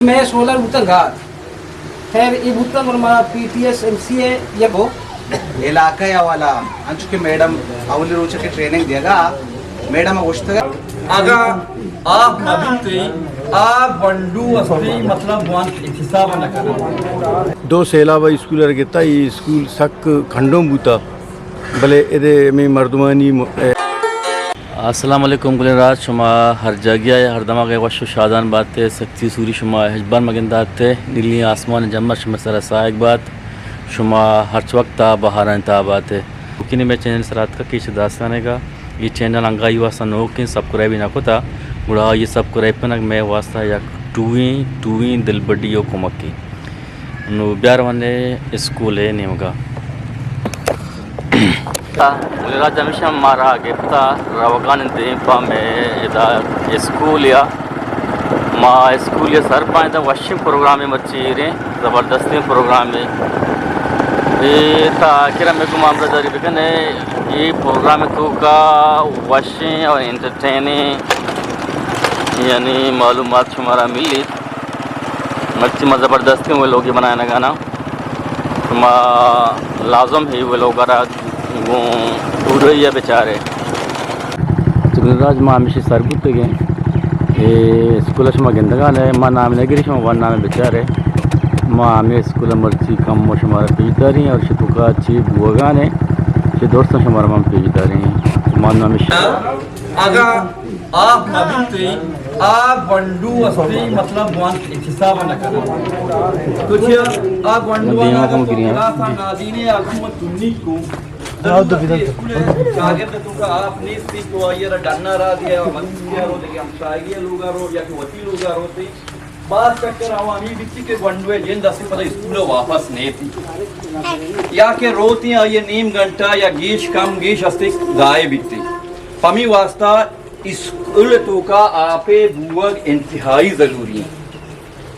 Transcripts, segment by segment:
مئے سولر بوتگ گار۔ خیر، اے بوتگ گڑا مارا پی ٹی ایس ایم سی اے یکو۔ علاقہ ءِ حوالہ، انچو کہ میڈم اولی روچ کہ ٹریننگ دیگا، میڈم ءَ گوشتگ، اگاں آپ نہ بیتے، آ گونڈو استے، مطلب، وانت احتساب نہ کناں۔ دو سیلاب اسکول ءَ گتا، اے اسکول سک کھنڈوں بوتا، بلے ادے ہمے مردمانی م-، السلام علیکم گلیں راج، شما ہر جاگہ ءَ ہر دماغ ءَ وش و شادان بات ئے، سختی سوری شما ہچبر مگندات ئے، نیلیں آسمان جمر شما سر ءَ ساہگ بات، شما ہرچ وقت ءَ بہارانی تہا بات ئے۔ ممکن مئے چینل سر اتکا کیچ داستانیگا، اے چینل انگا اے واسطہ نوکیں سبسکرائب نہ کتا، گڑا آئی سبسکرائب کنگ مئے واسطہ یک ٹوہیں، ٹوہیں دلبڈی و کمکے۔ نو بیا روان ایں اسکول ءِ نیمگا۔ گلیں راج ہمیشہ مارا گپتا روگان دیم پہ مئے ادا اسکول ءَ۔ ما اسکول ءَ سر پائیں تا وشیں پروگرامے مرچی ایریں، زبردستیں پروگرامے۔ اے تا آخر ءَ مئے گوما ہمراہداری بکن ئے۔ اے پروگرام ءِ توکا وشیں اور انٹرٹیننگ یعنی معلومات شمارا ملیت۔ مرچی ما زبردستیں ولوگے بنائینگا نا۔ شما لازم اے ولوگ ءَ را گوں پورہی ءَ بچارے۔ تو گلیں راج ما ہمیشی سر بوتگیں۔ اے اسکول ءَ شما گندگا نئے، ما نام نہ گری، شما وان نام بچارے۔ ما ہمے اسکول ءَ مرچی کم و شمارا پیش داریں اور شتوکا چی بوگا نئے، چی درست شمارا من پیش داریں۔ ما ہمیشی اگاں آپ نہ بیتے، آ گونڈو استے، مطلب، وانت احتساب نہ کناں۔ تو چیا آ گونڈو دیما اگاں کم تو گریا۔ کلاس ءَ نادینے ءَ حکومت تنیگ کو، ضرورت ہے اسکول ءِ چاگرد ءِ توکا آپ نیستی تو آئی ءَ را ڈن ءَ را دیا، مسیت ءَ رو، دگہ ہمساہگی ءِ لوگ ءَ رو یا کہ وتی لوگ ءَ روتے۔ باز چکر آوانی بیتی کہ گونڈو ءِ جند استے پدا اسکول ءَ واپس نیتی، یا کہ روتی آئی ءِ نیم گھنٹہ یا گیش کم گیش استے ضائع بیتی۔ پمی واسطہ اسکول ءِ توکا آپے بوگ انتہائی ضروری ایں۔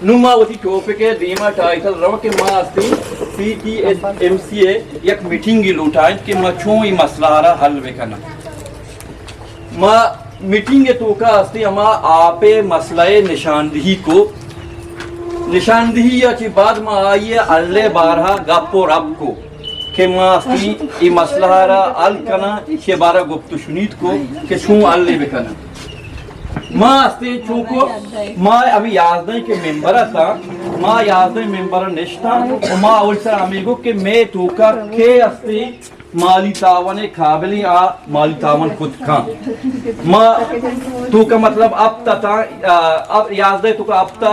نوں ما وتی ٹاپک ءِ دیما ٹائٹل رو کہ ما استے پی ٹی ایس ایم سی اے یک میٹنگے لوٹائیں کہ ما چون اے مسئلہ ءَ را حل بکناں۔ ما میٹنگ ءِ توکا استے ہما آپ ءِ مسئلہ ءِ نشاندہی کو۔ نشاندہی ءَ چہ بعد ما آئی ءِ حل ءِ بارہ ءَ گپ و رپ کو کہ ما استے اے مسئلہ ءَ را حل کناں، ایشی ءِ بارہ ءَ گپت و شنید کو کہ چون حل ءَ بکناں۔ ما استے چونکو ما ہمے یازدہ کہ ممبر اتاں، ما یازدہ ممبر نشتاں و ما اول سر ہمے گو کہ مئے توکا کے استے مالی تعاون ءِ قابلیں آ مالی تعاون کت کن۔ ما توکا مطلب ہپت اتاں، آ، یازدہ توکا ہپت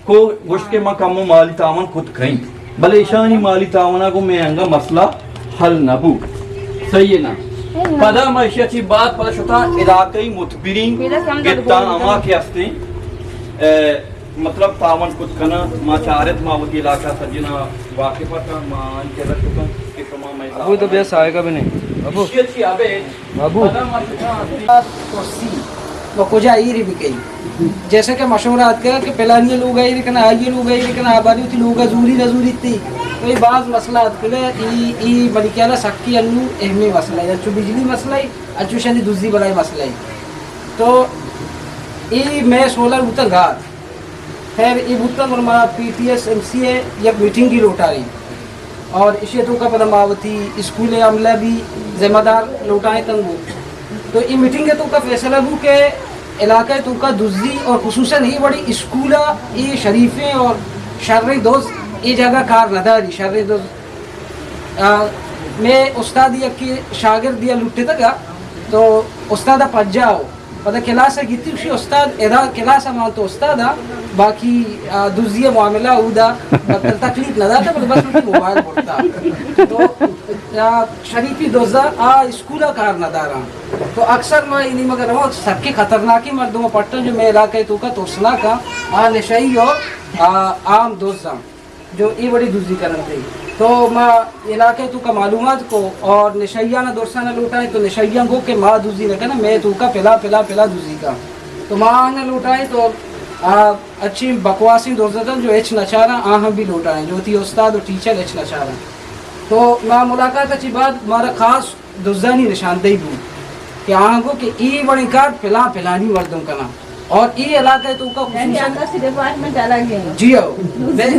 کو گوشت کہ ما کمو مالی تعاون کت کئیں، بلے ایشانی مالی تعاون ءَ گوں مئے انگا مسئلہ حل نہ بو۔ صحیح ہے نا؟ پدا ما ایشی ءَ چی بعد پدا شتاں علاقائی متبرین گپتاں ہما کہ ہستیں، اے، مطلب تعاون کت کناں، ما چارت ما وتی علاقہ سجنا واقف اتاں، ما آنی کرا شتاں کہ شما مئے ابو تو بیا سائیگا بنے۔ ابو۔ ایشی ءَ چی ابے بابو۔ پدا ما شتاں ہستیں۔ کرسی و کجا ایر بکئی؟ جیسے کہ مشورہ آتکا کہ پلانی لوگ ایر کنا، آئی لوگ ایر کنا، آبادی وتی لوگ زوری نہ زوری تی۔ تو یہ باز مسئلہ آتکا، ای، ای منی خیال سکی انو اہمی مسئلہ ہے، اچو بجلی مسئلہ ہے، اچو شانی دزی بلائے مسئلہ ہے۔ تو ای میں سولر بوتا گار۔ خیر، اے بوتگ گڑا ما پی ٹی ایس ایم سی اے یک میٹنگے لوٹائیں اور ایشی ءِ توکا پدا ما وتی اسکول ءِ عملہ بھی ذمہ دار لوٹائیں تنگو۔ تو اے میٹنگ ءِ توکا فیصلہ بو کہ علاقہ ءِ توکا دزی اور خصوصاً اے وڑی اسکول ءَ، اے شریفیں اور شریں دز اے جاگہ کار نہ داری، شریں دز۔ آ، مئے استاد یکے شاگردے ءَ لٹتگ ءَ، تو استاد ءَ پجاؤ۔ پدا کلاس ءَ گیتی، گوشی، استاد، ادا کلاس ءَ مان تو استاد ءَ، باقی، آ، دزی ءِ معاملہ اودا بدتر تکلیف نہ داتا، بلے بس وتی موبائل برتا۔ تو، آ، شریفی دزا آ اسکول ءَ کار نہ داراں۔ تو اکثر ما اے نیمگ ءَ رواں، سکیں خطرناکیں مردم پٹن جو مئے علاقہ ءِ توکا ترسناکاں، آ نشئی اور، آ، عام دزاں۔ جو اے وڑی دزی کننت۔ تو ما علاقہ توکا معلومات کو اور نشئیانا درسانا لوٹائیں تو نشئیاں گو کہ ما دزی نہ کناں، مئے توکا پلا پلا پلا دزی کن۔ تو ما آہانا لوٹائیں تو آ اچیں بکواسیں دزتاں جو ہچ نہ چاراں، آہاں بھی لوٹائیں جو وتی استاد و ٹیچر ہچ نہ چاراں۔ تو ما ملاقات چی بعد مارا خاص دزانی نشاندہی بوت کہ آہاں گو کہ اے وڑیں کار پلان پلانی مردم کناں۔ اور ای علاقہ تو کا یعنی خصوصاً آتا سی ڈپارٹمنٹ الگ ہے۔ جی ہو۔ میں،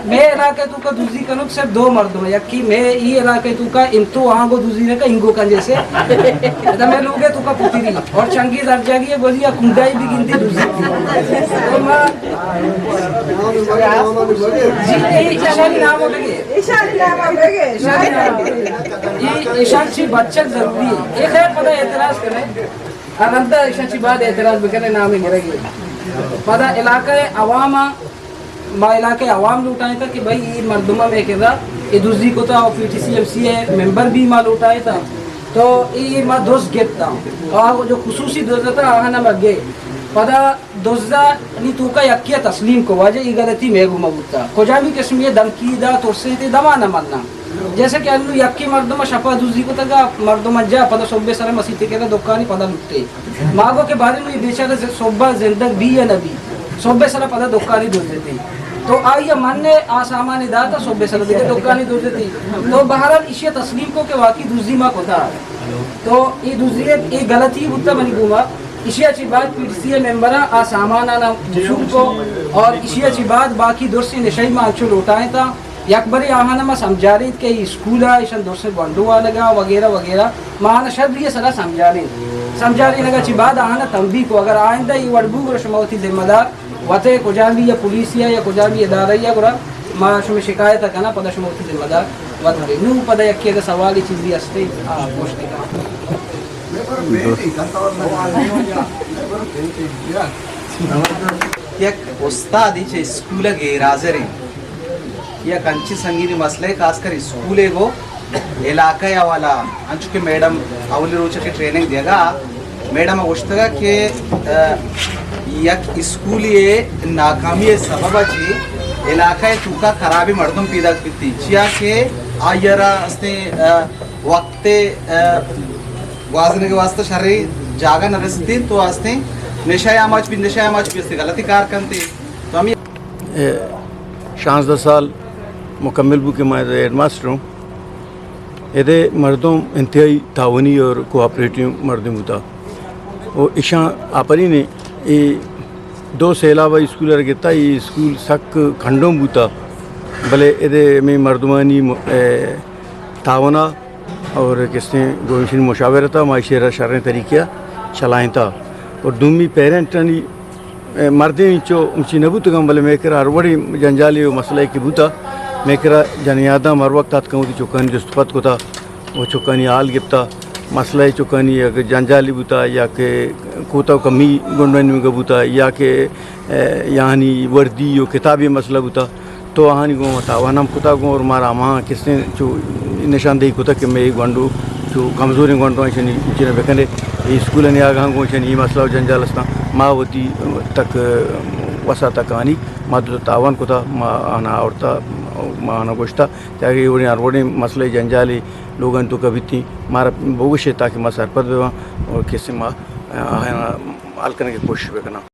میں علاقہ تو کا دوزی کنوک صرف دو مردم ہے، یکی میں ای علاقہ تو کا انتو آنگو دوزی رکھا انگو کن جیسے۔ ادا میں لوگے تو کا پتری اور چنگی درجہ کی ہے، بولی یا کنڈائی بھی گندی دوزی۔ تو ما، جی، یہی چنگی نام ہو لگے۔ ایشانی نام ہو لگے۔ ایشانی نام ہو لگے۔ ای، ایشان چی بچت ضروری ہے۔ یہ خیر پتہ اعتراض کریں۔ اگندہ ایشاں چی بعد اعتراض بکنے نام گرگی۔ پدا علاقہ عوام، ما علاقہ عوام لوٹائیں تا کہ بھئی ای مردمہ میں کرا ای دزی کتا اور پی ٹی سی ایم سی اے ممبر بھی ما لوٹائیں تا۔ تو ای ما دز گپتا اور جو خصوصی دز تا آہاں ما گئے۔ پدا دزا نی توکا یکیا تسلیم کو، واجہ ای غلطی میں گما بوتا۔ کجامی قسمی دھمکی دا ترسے تے دما نہ مرنا۔ جیسے کہ انو یکی مردم شپا دوزی کتگا، مردم جا پدا صبح سر مسیت کے دکانی پدا لٹے۔ ما گو کہ بارے نو یہ بیچارہ ز-، صبح زندگ بھی یا نہ بھی، صبح سر پدا دکانی دوزتے۔ تو آئی من نے آ سامان داتا صبح سر دیگه دکانی دوزتے۔ تو بہرحال ایشی تسلیم کو کہ واقعی دوزی ما کتا۔ تو ای دوزی ای غلطی بوتا منی گوما۔ ایشی چی بعد پی ٹی سی ممبر آ سامان آنا وصول کو اور ایشی چی بعد باقی درسیں نشئی ما انچو لوٹائیں تا۔ یک برے آہانا ما سمجھاریں کہ ای اسکول آ، ایشان درسیں گونڈو آنگا وغیرہ وغیرہ، ما آہانا شری سرا سمجھاریں۔ سمجھارینگا چی بعد آہانا تنبیہ کو، اگر آئندہ ای وڑ بو گڑا شما وتی ذمہ دار وتے کجام بھی یا پولیس یا، یا کجام بھی ادارہ یا گڑا ما شما شکایت کنا، پدا شما وتی ذمہ دار وت بے۔ نو پدا یکی اگر سوال چیزی ہستے، آ، گوشت کنا۔ یک استادے چہ اسکول ءَ غیر حاضر انت۔ یک انچیں سنگینیں مسئلہ ءَ، خاص کر اسکول ءَ گوں علاقہ ءِ حوالہ ءَ، انچو کہ میڈم اولی روچ ءَ کہ ٹریننگ دیگ ءَ، میڈم ءَ گوشتگ کہ، آ، یک اسکولے ءِ ناکامی ءِ سبب ءَ چہ علاقہ ءِ توکا خرابیں مردم پیداک بیت انت، چیا کہ آئی ءَ را استیں، آ، وقت ءِ، آ، گوازینگ ءِ واستہ شریں جاگہ نہ رست انت، تو استیں نشہ ءِ آماچ بی، نشہ ءِ آماچ بی استیں غلطیں کار کنت۔ تو ہمے اے شانزدہ سال مکمل بو کہ ما ہیڈ ماسٹر اوں۔ ادے مردم انتہائی تعاونی اور کوآپریٹیو مردم بوتا۔ و ایشاں آپرین اے دو سیلاب اسکول ءَ گتا، اے اسکول سک کھنڈوں بوتا، بلے ادے ہمے مردمانی م-، اے، تعاونا اور کسیں گوشنی مشاورتا ما ایشی را شریں طریقے ءَ چلائینتا۔ اور دومی پیرنٹانی، اے، مردین انچو مچی نہ بوتگاں، بلے مئے کرا ہر وڑیں جنجالے و مسئلہ کہ بوتا، مئے کرا جنیاداں ہر وقت آتکاں وتی چکانی جست پت کتا و چکانی حال گپتا۔ مسئلہ چکانی اگر جنجالے بوتا یا کہ کوتا و کمی گنڈوانی نیمگا بوتا یا کہ، اے، یعنی وردی و کتابی مسئلہ بوتا، تو آہانی گوں ما تاوان ہم کتگ گوں اور مارا ہما کسیں چو نشاندہی کتگ کہ مئے گونڈو چو کمزوریں گونڈو ایشانی چیرا بکنے۔ اے اسکول نیاگاں گوں ایشانی اے مسئلہ و جنجال استاں۔ ما وتی تک وسا تکانی ما دو تاوان کتا، ما آنا آورتا، ما آنا گوشتا تاکہ اے وڑیں ہر وڑیں مسئلہ جنجالے لوگانی توکا بیتیں، مارا بگوشے تاکہ ما سرپد بباں اور کسیں ما آہاں حل کنگے کوشش بکناں۔